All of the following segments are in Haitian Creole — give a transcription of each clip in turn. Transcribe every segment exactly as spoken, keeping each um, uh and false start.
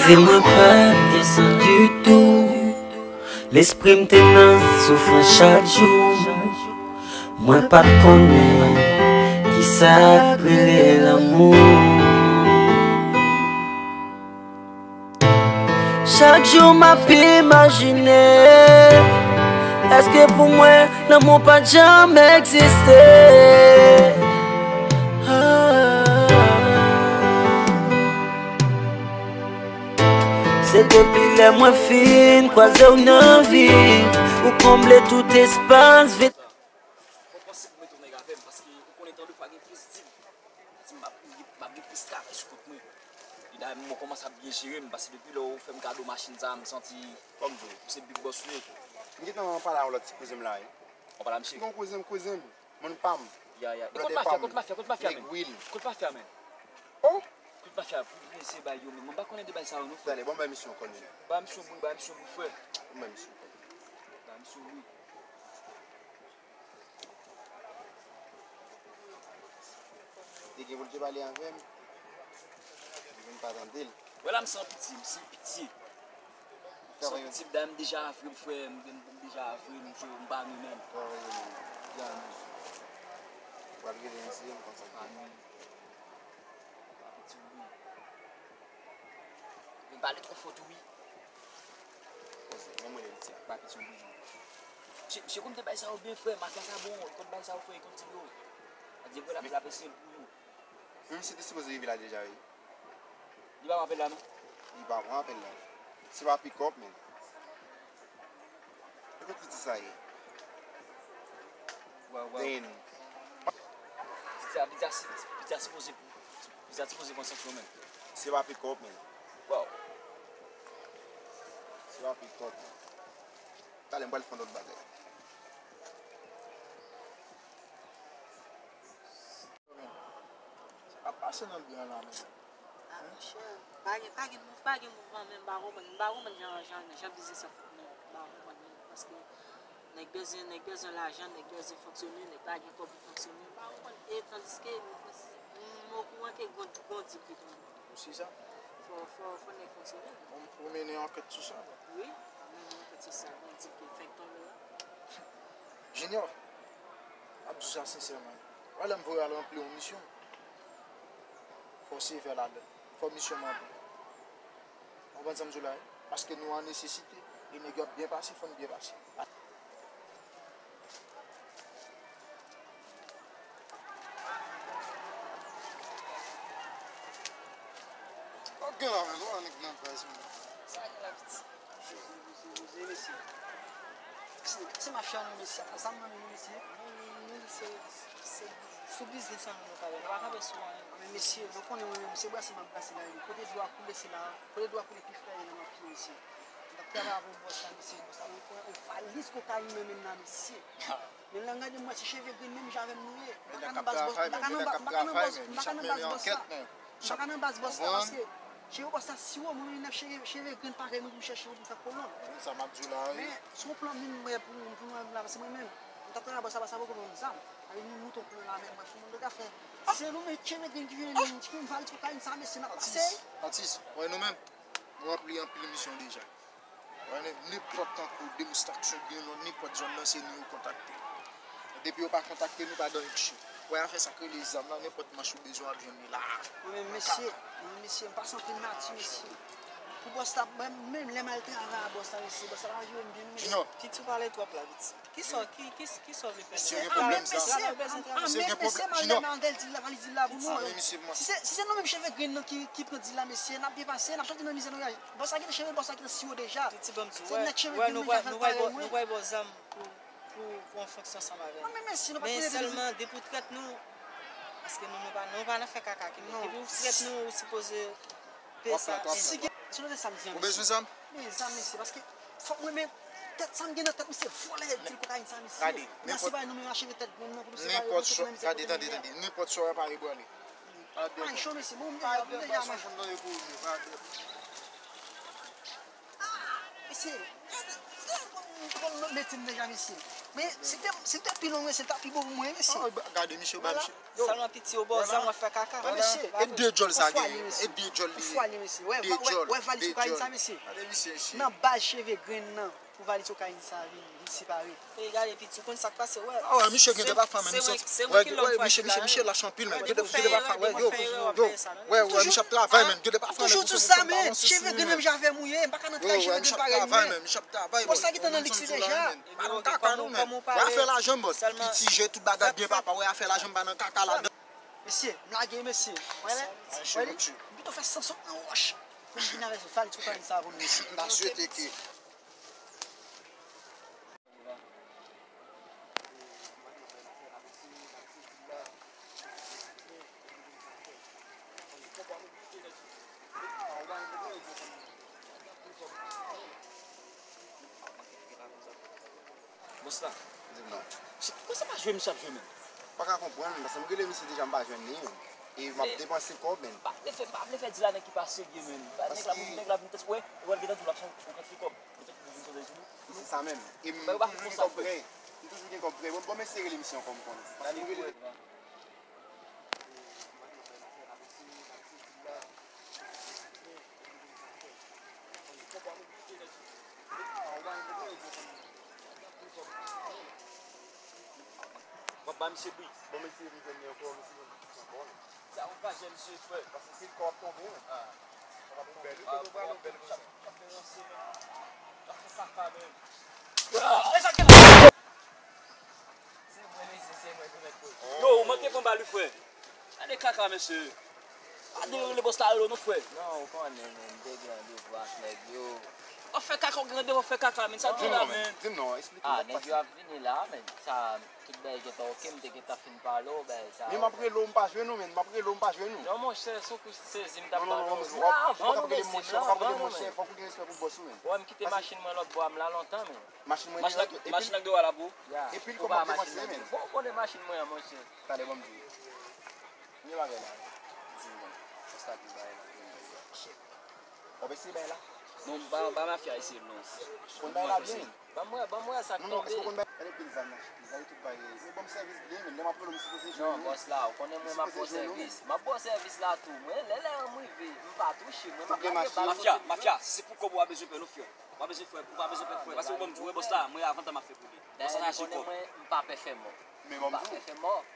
E mwen pa t gen san ditou. Lespri m te nan soufrans chak jou. Mwen pa t konnen kisa k rele lanmou. Chak jou m ap imajine, èske pou mwen lanmou pa t janm egziste? Ah. Se depi lè mwen fin kwaze w nan vi, ou konble tout espas vid. Mwen panse pou mete yon nèg avè m, paske ou konnen tan de fwa gen plis dil. Si m ap, m ap gen plis travay sou kont mwen. E dayè, mwen kòmanse ap byen jere m, paske depi lè w fè m kado machin sa a, m santi, kòm di w, m se big boss ou ye. M gentan pale a yon lòt ti kouzen m la, wi. W ap pale a misye? Yon kouzen m, kouzen m, moun pa m. Ya, ya. E kont mafya, kont mafya, kont mafya, men. Nèg Will. Kont mafya, men. Oh! Kont mafya, pou mesye bay yo, men mwen pa konnen de bay sa yo, non, frè. Tande, bon, bay misye yon kòl, men. Bay misye yon bri, bay misye yon bri, frè. Bon, bay misye yon kòl. Bay misye yon bri. Li gen pou l te pale avè m. Epi m pa tande l. Wè la, m san pitye, m san pitye. M san pitye, dayè m deja avre m, frè, m, m deja avre m, m pa renmen menm. Travay yo menm. Pral rele yon seri m konsa. Pa renmen. Pa pitye, wi. Vin pale twò fò tou, wi. Poze, men mwen, Letitia, pa pitye w bezwen. Misye, misye konn te bay sa yo byen, frè, mafya sa bon, li konn bay sa yo, frè, li konn di yo. Adye, vre, l ap, l ap eseye l pou yo. Men misye te sipoze rive la deja, wi. Li pa pran apèl la, non? Li pa pran apèl la. Se pa pikòp, men. Kote pitit sa ye? Waw, waw. Damn. Pitit sa, pitit sa si, pitit sa sipoze, pitit sa sipoze pran sanksyon menm. Se pa pikòp, men. Waw. Se pa pikòp. Talè m pral fè yon lòt bagay. Sa k ap pase nan byen an la menm? Ah, monchè, pa gen, pa gen mouv-, pa gen mouvman menm, m pa konprann, m pa konprann jan, jan, jan biznis lan fèt menm, m pa konprann menm, paske nèg bezwen, nèg bezwen lajan, nèg bezwen fonksyone, nèg pa gen kòb pou fonksyone, m pa konprann, e tandiske m, m okouran ke gon, gon dil ki tonbe. Ou si sa? Fò, fò, fò nèg fonksyone. Ou, ou mennen ankèt sou sa? Wi, m mennen ankèt sou sa, gon dil ki fèk tonbe la. Junior, m ap di w sa sensèman. Wè lè m voye w al ranpli yon misyon, fò w sevè ladan l. Fò misyon m ranpli. Ou konprann sa m di w la, wi? Paske nou an nesesite. E nèg yo ap byen pase, fò n byen pase. Ok, la, men, nou an nèg nan baz, men. Sa gen la, piti? Poze, poze, poze, mesye. Se, se mafya nou, mesye. Sa, sa m nan men nou, mesye. Nou, nou, nou, se, se sou biznis an nou, nou kanpe. Nou pa kanpe sou anyen. Men, mesye, nou konnen mwen menm, se brase m ap brase la, wi. Kote dlo a koule, se la. Kote dlo a koule, pi fre, nan m ap fini, mesye. M t ap travay avè yon bòs la, mesye. Bòs la, mwen pran yon valiz kokayin nan men l la, mesye. Men lè m gade m wè se cheve grenn menm jan avè m nou ye. M pa ka nan baz bòs, m pa ka nan ba-, m pa ka nan baz, m pa ka nan baz bòs la. M pa ka nan baz bòs la paske cheve bòs la siwo, mwen menm lè cheve, cheve grenn parèy mwen pou m chèche yo pou m fè kolon. Sa m ap di w la, wi. Men se yon plan menm m wè pou, pou mwen menm la, paske mwen menm, m t ap travay bòs la, bòs la poko ban m zam. Sa vle di nou moute yon plan la, men mwen fou moun de ka fè. Si se nou menm cheve grenn ki vin, ki vin valiz kokayin sa, mesye, n ap pase. Atis, atis, wè nou menm, nou ranpli anpil misyon deja. Wè, nenpòt tankou Demoustraksyon, gen nan nenpòt zòn nan, se nou yo kontakte. Depi yo pa kontakte nou, pa dan aksyon. Wè, afè sa k rele zam nan, nenpòt manch ou bezwen, w ap jwenn li la. Mwen menm, mesye, mwen menm, mesye, m pase anpil mati, mesye. Pou bòs la, mwen menm, lè m al travay a bòs la, mesye, bòs la pa jere m byen, non, mesye. Junior. Piti, ou pale twòp la, piti. Kisa, ki, ki, kisa w vle fè? Misye gen pwoblèm zam. Misye gen pwoblèm. Junior. Lè m al di l la, valiz di l la pou nou. Si se, si se nou menm cheve grenn nan ki, ki pran di l la, mesye, n ap byen pase, n ap soti nan mizè nou ye. Bòs la gentan cheve, bòs la gentan siwo deja. Piti, ban m di w, wè, wè, nou pral, nou pral ba w zam pou, pou, pou anfonksyon ansanm avè nou. Men sèlman, depi w trèt nou, paske nou, nou pa, nou pa nan fè kaka ki bon. Depi w trèt nou, ou sipoze peye sa. Ou bezwen zam? Men zam, mesye, paske fòk mwen, men tèt sa m gen nan tèt, mesye, vòlè dil kokayin sa, mesye. Gade, nenpòt, gade, tande, tande, nenpòt swa pa rebwale. Ay, cho, mesye, bon, m deja, m deja, mesye. Mesye, Mete m deja, mesye. Men si te, si te pi long, mesye, ta pi bon pou mwen, mesye. Ah, gade, misye, ba misye. Yo, sèlman piti yo ba w zam w ap fè kaka. Wè, mesye. E de djòl sa gen. E de djòl li ye. Wè, wè, wè valis kokayin sa, mesye. Gade misye, mesye. Nan baz cheve grenn nan, pou valis kokayin sa vin, vin separe. E gade, piti, ou konn sa k pase, wè. Ah, wè, misye gen de pafwa, men misye, wè, misye, misye lach anpil, men. Gen de, gen de pafwa, wè, yo, yo. Wè, wè, misye ap travay, men. Gen de pafwa, men. Toujou sou sa, men. Cheve grenn nan, misye ap mouye, m pa ka nan travay cheve grenn parèy mwen. Misye ap travay, bòs la gentan nan liks li deja. Pa nan kaka non, men. Wè afè lajan m, bòs. Piti je, tout bagay byen, papa. Wè afè lajan m pa nan kaka ladan. Mesye, m lage, mesye. Wè lè, wè li. M pito fè san sot nan wòch. Pou m vin avè valis kokayin sa pou nou, mesye. M ta swete ke Bòs la. Di m non. Misye, poukisa pa jwe misye ap jwe menm? Pa ka konprann, paske m rele misye deja, m pa jwenn li, menm. E m ap depanse kòb, menm. Pa vle fè, pa vle fè di la nèg ki pa serye, menm. Nèg la, nèg la vin tès, wè, wè, l gentan di w l ap chanje, ou konn fè kòb. Li fè pou vin chanje di nou. Se sa menm. E m toujou gen kòb prè. M toujou gen kòb prè. Bon, bon, men se rele misye ankò, m konnen. Paske m rele. W ap ba misye bri. Bon, mesye, m jwenn li ankò, mesye, jwenn li ankò. Sa ou pa jwenn, mesye, frè. Paske kèk kò ap tonbe, men. Ah. Kò ap tonbe. Bèl, bèl, bèl, bèl. L ap fè kaka, men. Ah! E sa k Se mwen, mesye, se mwen ki mèt koze. Yo, ou manke pran bal wi, frè. Gade kaka, mesye. Pa deranje bòs la, rele w non, frè. Non, ou konnen, men, m te gen randevou ak nèg yo. W ap fè kaka, w gen randevou, w ap fè kaka, men. Sa di la, men. Di m non, eksplike m. Ah, nèg yo ap vini la, men. Sa, tout bagay gentan oke, m te gentan fin pale w, bagay sa. Men m ap rele w, m pa jwenn ou, men. M ap rele w, m pa jwenn ou. Non, monchè, se yon kou sezi m t ap ba nou. Non, non, non, non, w ap, w ap rele m monchè, w ap rele m monchè, fòk ou gen respè pou bòs ou, men. Wè, m kite machin mwen lòt bò a, m la lontan, men. Machin mwen deyò tou. Epi l kòmanse vanse, men. Bon, ou konnen machin mwen an, monchè. Talè, ban m di w. Premye bagay la. Di m non. Konstate bagay la. W ap eseye bay la? Non, m pa, m pa mafya eseye l non. Ou konn bay la byen? Ban m wè, ban m wè sa k tonbe. Non, non, èske ou konn bay? Gade pil zam nan. Gade tout bagay. Ou ban m sèvis byen, men lè m ap rele w, m sipoze jwenn ou. Non, bòs la, ou konnen mwen m ap ba w sèvis. M ap ba w sèvis la tou. Mwen, lè, lè m rive, m pa touche. Mwen, m ap lage bal kote m vle. Mafya, mafya, si se pou kòb ou pa bezwen pè non, frè. Ou pa bezwen frè, ou pa bezwen pè frè. Paske ou ban m di w, wè bòs la, mwen avan tan m ap fè pou li. Bòs la raje kòb. Mwen, m pa pè fè mò. Men ban m di w,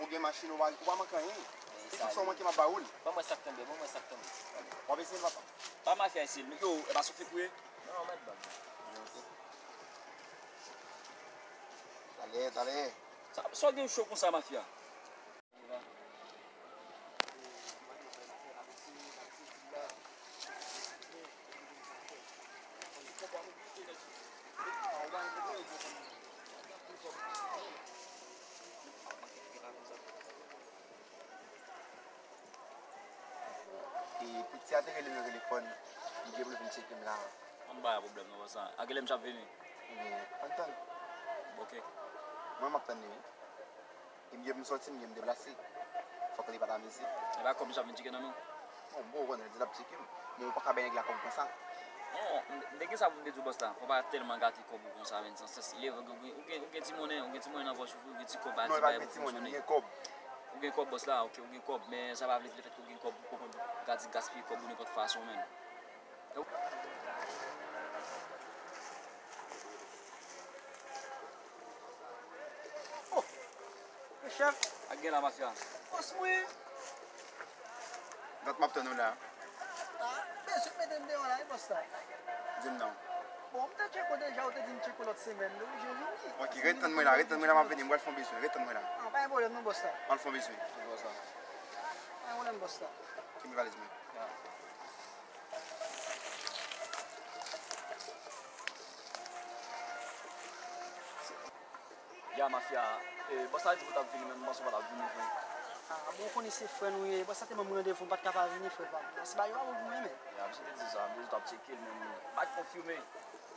ou gen machin, ou pa, ou pa manke anyen. E tout sa w manke, m ap ba ou l. Ban mwen sa k tonbe, ban mwen sa k tonbe. W ap eseye l, papa? Pa mafya eseye l. Yo, e pa sou fek ou ye? Non, non, mèt ban m. Talè, talè. Sa, sa w gen cho konsa, mafya? E piti a te rele m nan telefòn, li di pou l vin tcheke m la. An ba pwoblèm nan, bòs la. A kilè misye ap vini? Ebyen, ann tann. Ok. Mwen, m ap tann li, wi. E m gen pou m sòti, m gen pou m deplase. Fòk li pa ta mize. E pa kòb misye ap vin tcheke nan men w? Bon, m poko konnen, li di l ap tcheke m. Men ou pa ka bay nèg la kòb konsa. Non, m, m te gen sa pou m te di w bòs la. Fò w pa tèlman gate kòb ou konsa, menn, san sens. Li, ou gen, ou gen, ou gen ti monnen, ou gen ti monnen nan pòch ou, ou gen ti kòb a di bay pou fonksyone. Non, e pa gen ti monnen, m gen kòb. Ou gen kòb, bòs la, ok, ou gen kòb, men sa pa vle di lefètke ou gen kòb, ou poko konn gade gaspiye kòb ou nenpòt fason, menn. Oh! Chèf. Ak gen la mafya. Bòs mwen. Dat m ap tann ou la. Ah, bezwen mete m deyò la, wi, bòs la. Di m non. Bon, m te tcheke w deja, ou te di m tcheke w lòt semèn, nou oblije vini. Ok, ret tann mwen la, ret tann mwen la, m ap vini, m pral fè yon bezwen, ret tann mwen la. Ah, pa gen pwoblèm non, bòs la. M al fè yon bezwen. Pa gen pwoblèm, bòs la. Kenbe valiz mwen. Ya. Ya, mafya, e, bòs la di pou w t ap vini, men m panse w pa t ap vini vre. Ah, bon, ou konnen se frè nou ye. Bòs la te ban m randevou, m pa t ka pa vini, frè pa m. Bòs, bagay yo pa bon pou mwen, men. Ya, misye te di sa, misye t ap tcheke l, men m pa t konfime.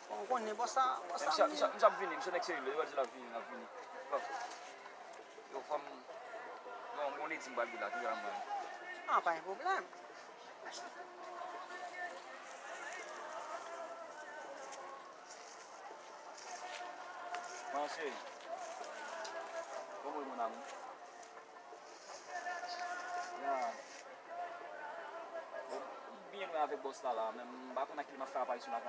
Bon, ou konnen, bòs la, bòs la. Misye, misye, misye ap vini, misye nèg serye, li di l ap vini, l ap vini. Bon. Yo, fò m, bon, bon, li di m pral vin la, touye la, mwen. Ah, pa gen pwoblèm. Bon, Mesye, kòman w ye, mon amour? Ya. Bon, m byen lwen avèk bòs la, la, men m pa konn ak ki l ap fè aparisyon la.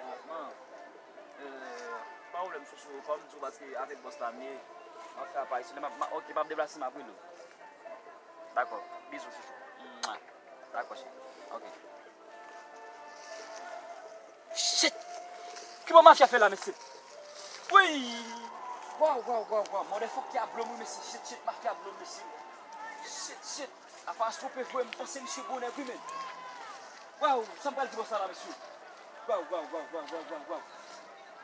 Ya, man, euh, pa pwoblèm, chouchou, fò m di w paske avèk bòs la m ye, m ap fè aparisyon, m ap, m ap, ok, m ap deplase, m ap rele w. Dakò, bizou, chouchou. Mwa. Dakò, cheri. Ok. Shit! Ki bò mafya fè la, mesye? Wi! Waw, waw, waw, waw. Motherfucker a blow m wi, mesye. Shit, shit, mafya a blow m, mesye. Shit, shit. Apa a swoupe vre, m panse misye gwo nèg wi, men. Waw, sa m pral di bòs la, la, mesye? Waw, waw, waw.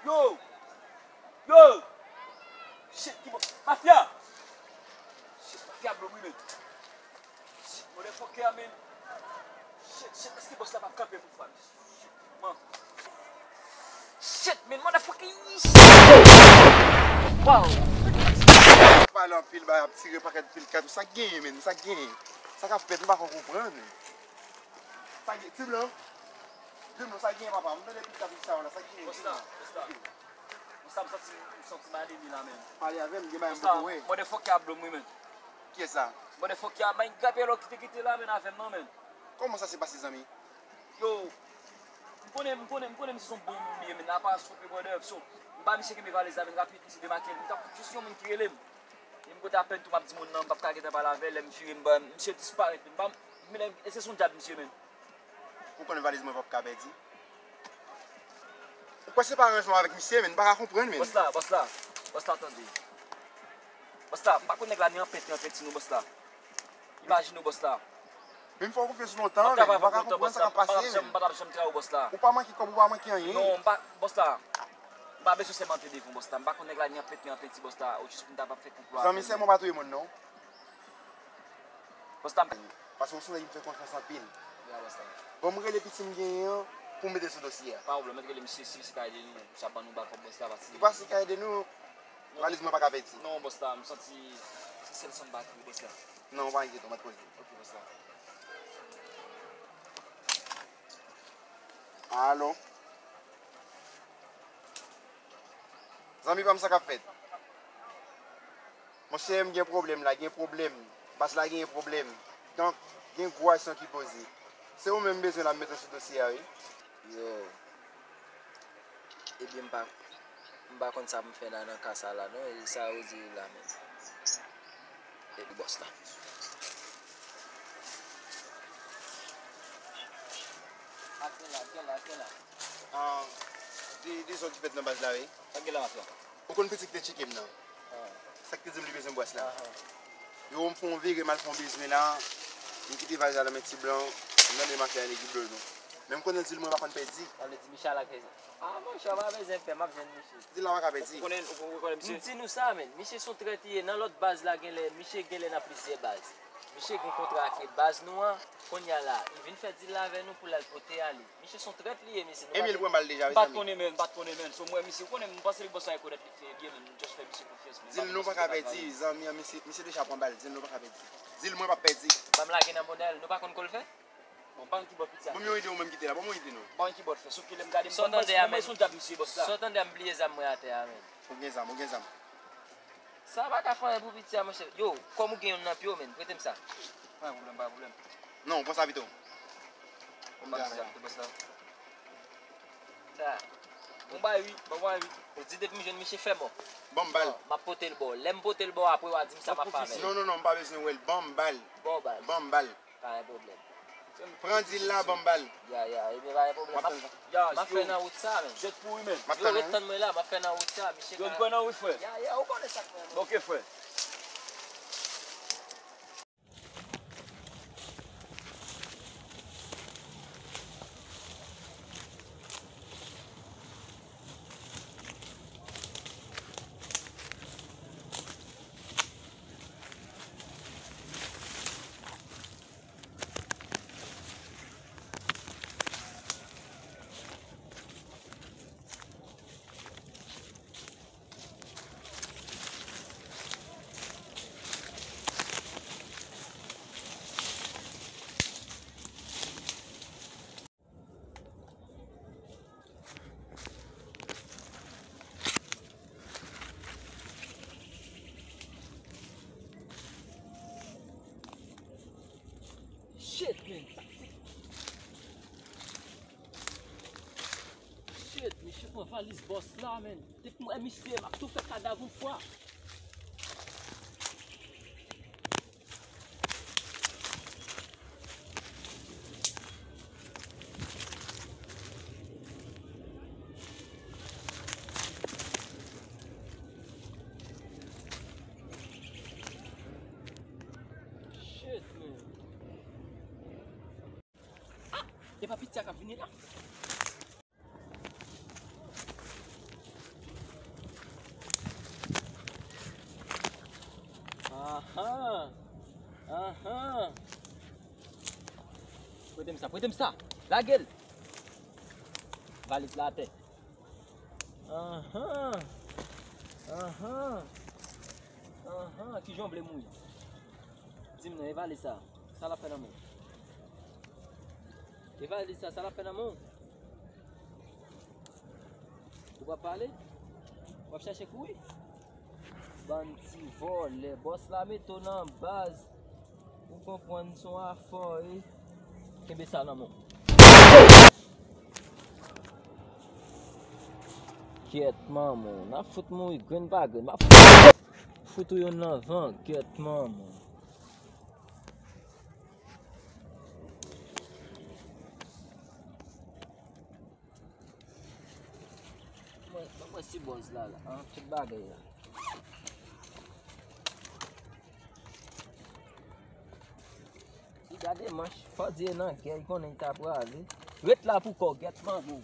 Yo! Yo! Shit, ki bò? Mafya! Shit, mafya blow m wi, men. Shit, motherfucker, man. Shit, shit, èske bòs la p ap kanpe pou fwa, mesye? Shit, man. Shit, man, motherfucker, shit. Wow. Pale anpil, bay ap tire pakèt pil kat. Sa k genyen, man? Sa k genyen? Sa k ap fèt? M pa ko konprann. Sa k genyen? Ti blan? Di m non, sa k genyen, papa? M tande pil kat sa yo la. Sa k genyen? Bòs la, bòs la. Bòs la, m santi, m santi m ale mi la, man. Pale avè m, gen bagay m poko wè. Motherfucker a blow m wi, man. Kiyès sa? Motherfucker a bay grapè lò kite kite la, man, avè m nan, man. Kòman sa se pase, zanmi? Yo, m konnen, m konnen, m konnen misye se yon bon moun li ye, men apa swoupe, brother. So, m ba misye kenbe valiz la, men rapid, misye demake l. M t ap jis yon moun ki rele m. E m kote apèn tou, m ap di moun nan, m p ap ka gentan pale avè l, lè m vire, m ba, misye disparèt. M pa, men e se son djab misye, men. Ou konnen valiz mwen p ap ka pèdi? Ou kwè se pa aranjman avèk misye, men m pa ka konprann, men. Bòs la, bòs la, bòs la, tande. Bòs la, m pa konn nèg la ni an penti, ni an penti non, bòs la. Imajine w, bòs la. Men m fè w konfyans lontan, men m pa ka konprann sa k ap pase, men. M pa t ap janm trayi w, bòs la. Ou pa manke kòb, ou pa manke anyen. Non, m pa, bòs la. M pa bezwen sèmante devan w, bòs la. M pa konn nèg la ni an penti, ni an penti, bòs la. Ou jis pou m ta pa fè konplo avè l. Zanmi, sèlman pa touye moun, non. Bòs la. Paske ou se yon nèg m fè konfyans anpil. Ya, bòs la. Ban m rele piti m genyen an pou m mete sou dosye a. Pa pwoblèm, mèt rele misye, si misye ka ede nou, misye ap ban nou bakòp, bòs la, paske. Ou panse li ka ede nou? Valiz mwen pa ka pèdi. Non, bòs la, m santi se sèl san m pa kri, bòs la. Non, pa enkyete w, mèt poze. Ok, bòs la. Alo? Zanmi pa m, sa k ap fèt? Monchè, m gen pwoblèm la, gen pwoblèm. Baz la genyen pwoblèm. Donk, gen gwo aksyon ki poze. Se ou menm m bezwen la, m mete w sou dosye a, wi. Yo. Ebyen, m pa, m pa konn sa pou m fè la nan ka sa la, non. E sa yo di la menm. Epi bòs la. Ak gen la, ak gen la, ak gen la. Ah, de, dezòd ki fèt nan baz la, wi. Ak gen la, mafya. Ou konn pitit ki te tcheke m nan? Ah. Sa k te di m li bezwen bwès la? Ah, ah. Yo, m fè yon vire, m al fè yon bezwen la. M kite valiz la nan men ti blan. M mande mafya a, nèg yo blow nou. Men m konnen di l mwen pa konn pèdi. Sa vle di Michal ak fè sa. Ah, monchè, w pa bezwen pè, m ap jwenn misye. Di l la pa ka pèdi. Ou konnen, ou, ou konnen misye? M di nou sa, men. Misye se yon trèt li ye. Nan lòt baz la, genlè, misye genlè nan plizyè baz. Misye gen kontra ak baz nou an. Kounye a la, li vin fè dil la avè nou pou l al pote ale. Misye se yon trèt li ye, mesye. Emil pran bal deja, wi, zanmi. M pa t konnen, men, m pa t konnen, men. So, mwen, misye, ou konnen, m panse li bòs la rekonèt li fè byen, men m just fè misye konfyans, men. Di l nou pa ka pèdi, zanmi an, misye, misye deja pran bal. Di l nou pa ka pèdi. Di l mwen p ap pèdi. Ban m lage nan bonè l, nou pa konn kò l fè? Bon, ban m kibòt piti a. Ban m yon ide ou menm ki te la. Ban m yon ide non. Ban m kibòt fè. Sou kilè m gade m konn se yon djab misye bòs la. Sa w tande a, m bliye zam mwen atè a, men. Ou gen zam, ou gen zam. Sa pa ka fè anyen pou piti a, monchè. Yo, kòm ou gen youn nan pye w, men, prete m sa. Pa gen pwoblèm, pa gen pwoblèm. Non, pran sa pito. Ban m sa pito, bòs la. Sa. Bon bay wi, bon bay wi. Ou di depi m jwenn misye fè mò. Ban m bal. M ap pote l ba w. Lè m pote l ba w, apre w a di m sa m ap fè avè l. Non, non, non, m pa bezwen wè l. Ban m bal. Ba w bal. Ban m bal. Pa gen pwoblèm. Pran dil la, ban m bal. Ya, ya, ebyen pa gen pwoblèm. M ap tann. M ap fè nan wout sa, men. Jèt pouri, men. M ap tann ou. Yo, ret tann mwen la, m ap fè nan wout sa, misye ka. Yo, m kwè nan ou wi, frè. Ya, ya, ou konnen sa k fè. Ok, frè. Shit, man. Shit, misye pran valiz bòs la, man. Depi m wè misye, m ap tou fè kadav yon fwa. Shit, man. Ah! Epa piti a k ap vini la. Ahan! Ahan! Prete m sa, prete m sa! Lage l! Valiz la atè. Ahan! Ahan! Ahan! Kijan w vle mouri? Di m non, e valiz sa, sa l ap fè nan men w? E valiz sa, sa l ap fè nan men w? Ou p ap pale? W ap chache kouri? Bann ti vòlè, bòs la mete w nan baz. Ou konprann se yon afè, wi. Kenbe sa nan men w. Kyèt manman, n ap fout mouri grenn pa grenn. M ap fout ou youn nan van, kyèt manman. Mwen, mwen, mwen si bòz la, la, an, tout bagay la. Li gade manch, fò di e nan gè, li konnen li ta prale. Ret la pou kò, gèt mango.